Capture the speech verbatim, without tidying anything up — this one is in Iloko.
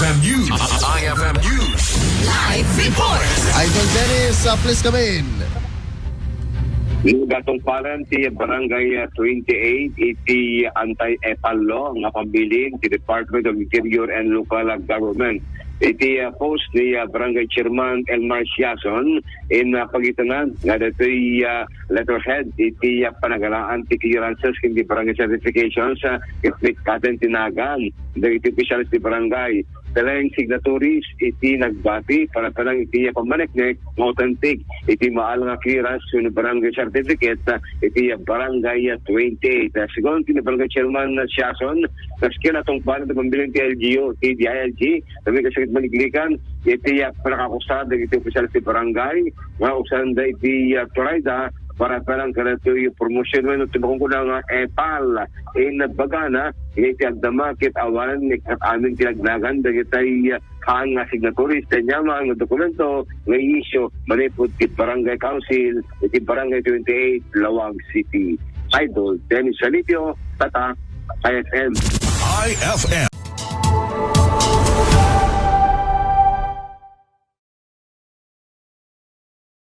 F M News. I F M News. Live report. Idol Dennis, uh, please come in. Nagatungpalan ti Barangay, uh, twenty-eight iti anti-epal law nga pambilin ti Department of Interior and Local, uh, Government. Iti, uh, post ni, uh, Barangay Chairman Elmar Siason, in, uh, pagitanan nga ditoy, uh, letterhead iti, uh, panaganaan ti clearances ken ti barangay certifications, uh, ket katen ti nagan dagiti opisyales ti barangay. Dalayan signatories iti nagbati para parang iti pammaneknek nga authentic iti maal nga clearance wenno barangay certificate, ah, iti barangay twenty-eight. Ah, sigun ti barangay chairman na Siason, maski natungpalan ti pambilin ti L G U, ti D I L G, kami kasakit maligalikan, iti, ah, panakakusad dagiti opisyal ti barangay, nga usan da iti, ah, turayda, para parang kadatoy promotion wenno ti makunkuna nga epal in bagana, iti agdama ket awan ni kat-, amin ti nagnagan dagitay, ah, haan nga signatories, ti aniaman nga dokumento nga i-issue manipud ti Barangay Council iti Barangay twenty-eight, Laoag City. Idol Dennis Salitio, Tatak, I F M. I F M.